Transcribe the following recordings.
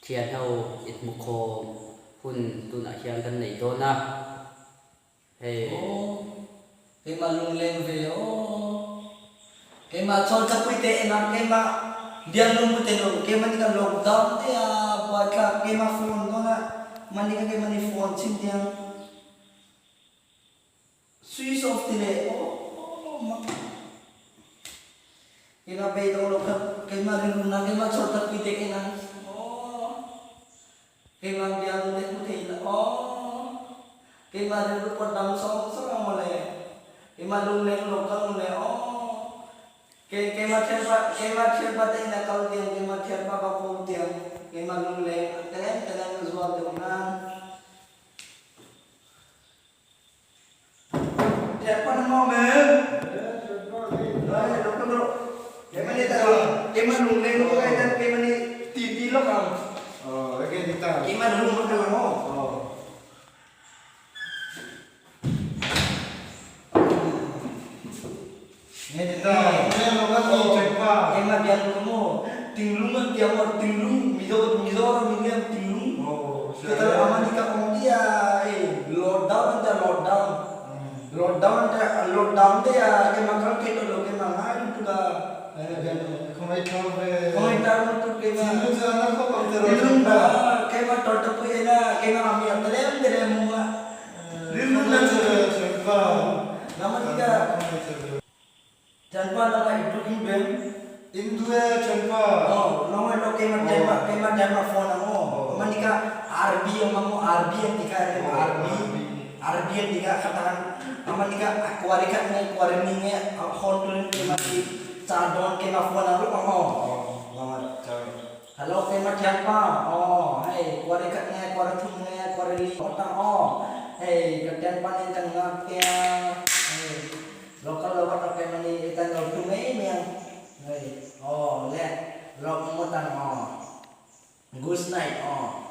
Thianho inhmukhawm hun tunah hian kan nei dawn a, hei. Aw, keimah lungleng ve aw. Keimah chawltlapui te en a, keimah bialnu mu te lo, keimah ni ka lockdown te a buaithlak, keimah phone dawn a, mahni ka keimah ni phone chhin tiang. Switch off ti leh aw mak keimah beidawng lo kha keimah rilru na keimah chawr tak pui te ka en ang aw keimah bialnu te hmu thei ila aw keimah rilru pawh dam sawng sawng ang mawle keimah lungleng lo kal mawle aw Kei keimah thianpa keimah thianpa te inn a kal tiang keimah thianpa ka ko tiang keimah lungleng a telem telem a zual deuh nan. Lockdown te a keimah kal thei tawh lo keimah ngai lutuk a khawngaih lutuk keimah thinlung na keimah tawrhtapui en a keimah ang mi a tlem tlem hmu a rilru na chu nama tika Chanpa lama i du in bem aw lawng lo keimah keimah keimah keimah phone ang aw manika RB ang aw RB an tika RB RB an tika khatang amanika kuari khat nge kuari ni nge hon turin keimah ki cha don keimah phone ang lo ang aw hello keimah thianpa aw hei kuari khat nge kuari thum nge kuari li tang aw hei ka thianpa nen kan ngak tia hei Local lo ka tok em ani i tan lo tu mai mai ang hei aw le lawk ngawt ang aw good night aw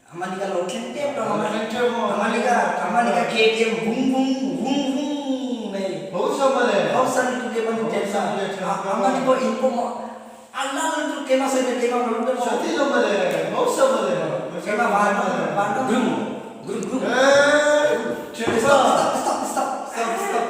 amani ka lo thleng tep tawh amani ka amani ka KTM vung vung vung vung nei hausa lutuk em ani tep sa amani pawh in pawh maw a lal lutuk keimah sawi ve keimah lo lut emaw keimah van van Grum grum grum. Stop stop stop stop stop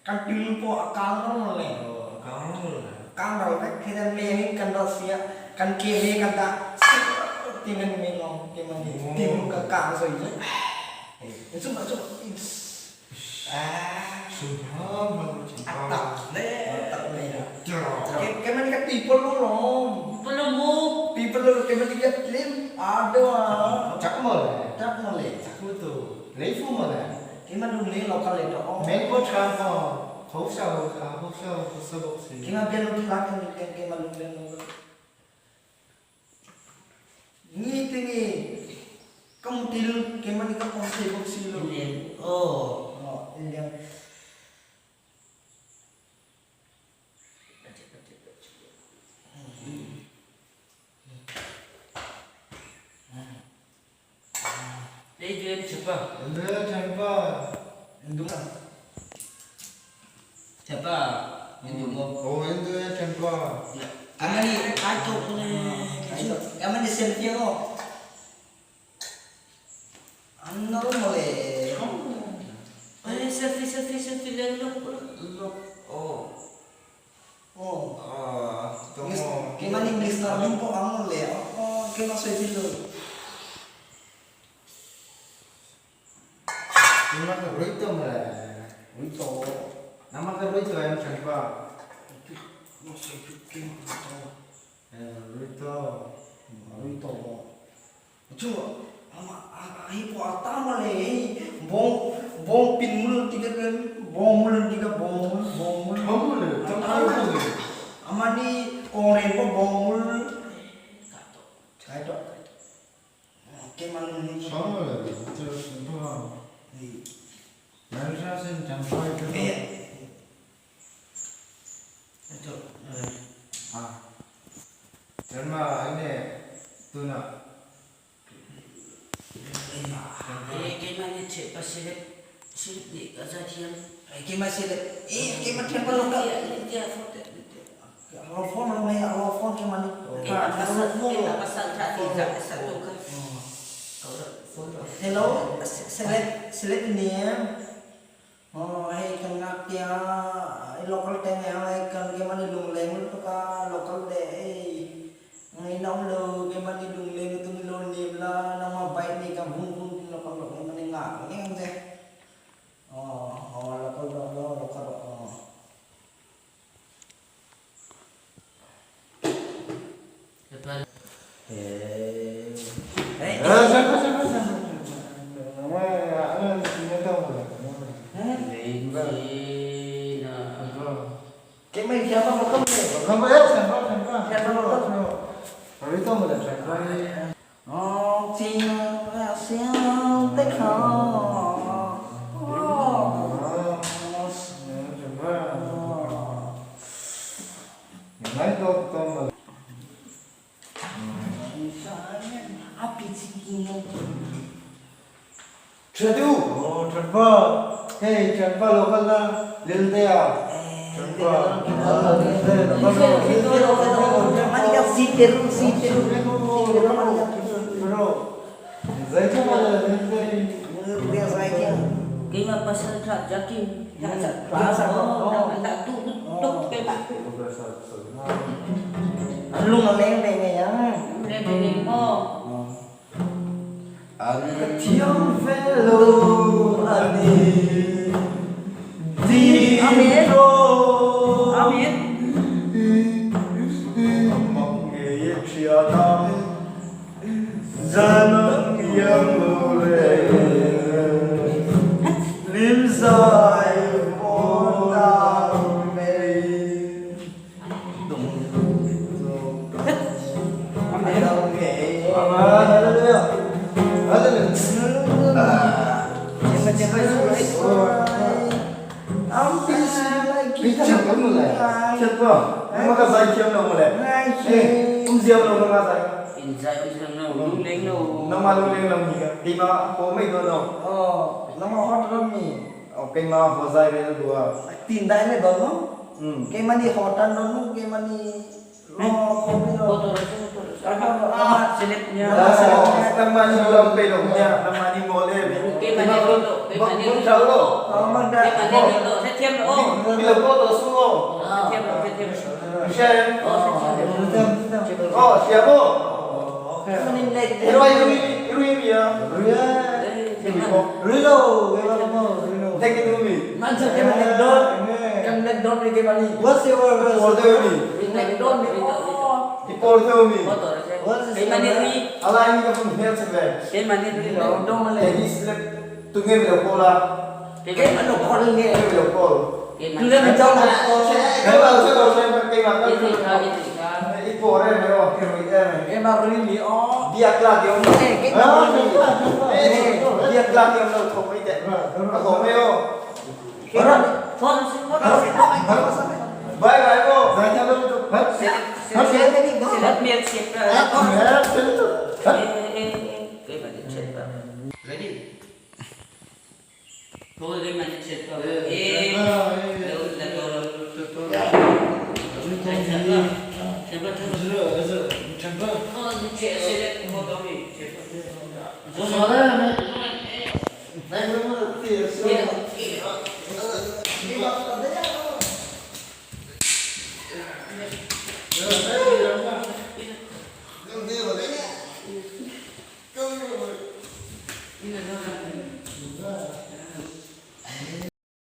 Kan pilu pawh a kang ral le. Kang ral vek khi nan leng in kan ral sia kan ke ve kan dah ti nan me ngong ke man ni tilu ka kang zoi le. Chung chung tak le. Ke man ka people lo lom. People lo ke man ka lim ado. Chak mo le. Chak mo le. Chak mo tu. Lấy phu mo le. Keimah lung le lo kal le to. Meng po tha mo. Ho sao ho sao ho sao bok si. Keimah bian lo thla kan kan keimah lung le lo. Ni tingi kam til keimah ni kam om thei bok si lo. Oh. Oh, liang. Kamu ni selfie ko. Ano mo le? Selfie, selfie, selfie. Look, look. Oh. Oh. Gimana English na rin po ang le? Oh, kaya selfie lo. Nama ka Rohit mo le. Ito. Nama ka Rohit em Chandpa. No selfie kim ito. Rohit. Ito. Cuma ama ai po atama le. Bong bong pinmul tiga kan bong mul tiga bong mul bong mul. Thom le. Thom le. Ama ni kore po bong mul. Kaito. Ke malu ni. Thom le. Chandpa. Nansa sin Chandpa itu. Ito. Ah. Chandpa ini tu na. Kaya man ni pa silip silip ni ka sa tiyan. Ay ke masih le. Eh ke macam apa lo ka? Dia foto. Lo phone lo may lo phone ke mani. Kaya pasal kaya pasal tadi satu ka. Hello, select select ini ya. Oh, hey kan ngak ya local te nga ai kan ke mani lung leng tu ka local de eh. Ngai nong lo ke mani lung leng tu ni lo nim la nama bike ni ka bung bung local lo ke mani ngak ngeng je. Oh, oh local lo lo local oh. Eh. Eh, Chandpa Chandpa Chandpa. Nama ano ni tahu mo le. Ke mai siapa local le? Nama eh Chandpa Chandpa. Siapa local? Rohit mo le Chandpa. Oh, 听了想的好。Oh. Chandpa. Nai to to mo. Chadu. Oh Chandpa. Hey Chandpa local na lil te ya. Chandpa. Bro. Zai tu mo le lil te. Kaya pasal sa jakin. Tak tu tu kaya. Lu ngeleng deh ya. Leng mo. Thiam velo ani di Amin. ro Amin. Thianpa, nangmah ka zai thiam lo mawle. Eh, um ziam lo nangmah zai ka. In zai um ziam lo, lungleng lo. Nangmah lungleng lo mi ka. Keimah haw mei dawn lo. Oh, nangmah haw ta mi. Oh, keimah haw zai ve na dua. Tin dai le dawn lo. Keimah nih haw tan dawn mu, keimah nih I por deuh mi. A lai mi ka vun hmel chak ve. Tennis le tunge mi lo call a. Keimah lo call nge. Mi lo call. Tunge mi call a. Keimah lo call keimah ka. I por em mai aw, i rui em mai. Keimah rui mi aw. Biak lak i om lo. Biak lak i om lo thawk mai teh. Ka haw mai aw. Bye bye aw.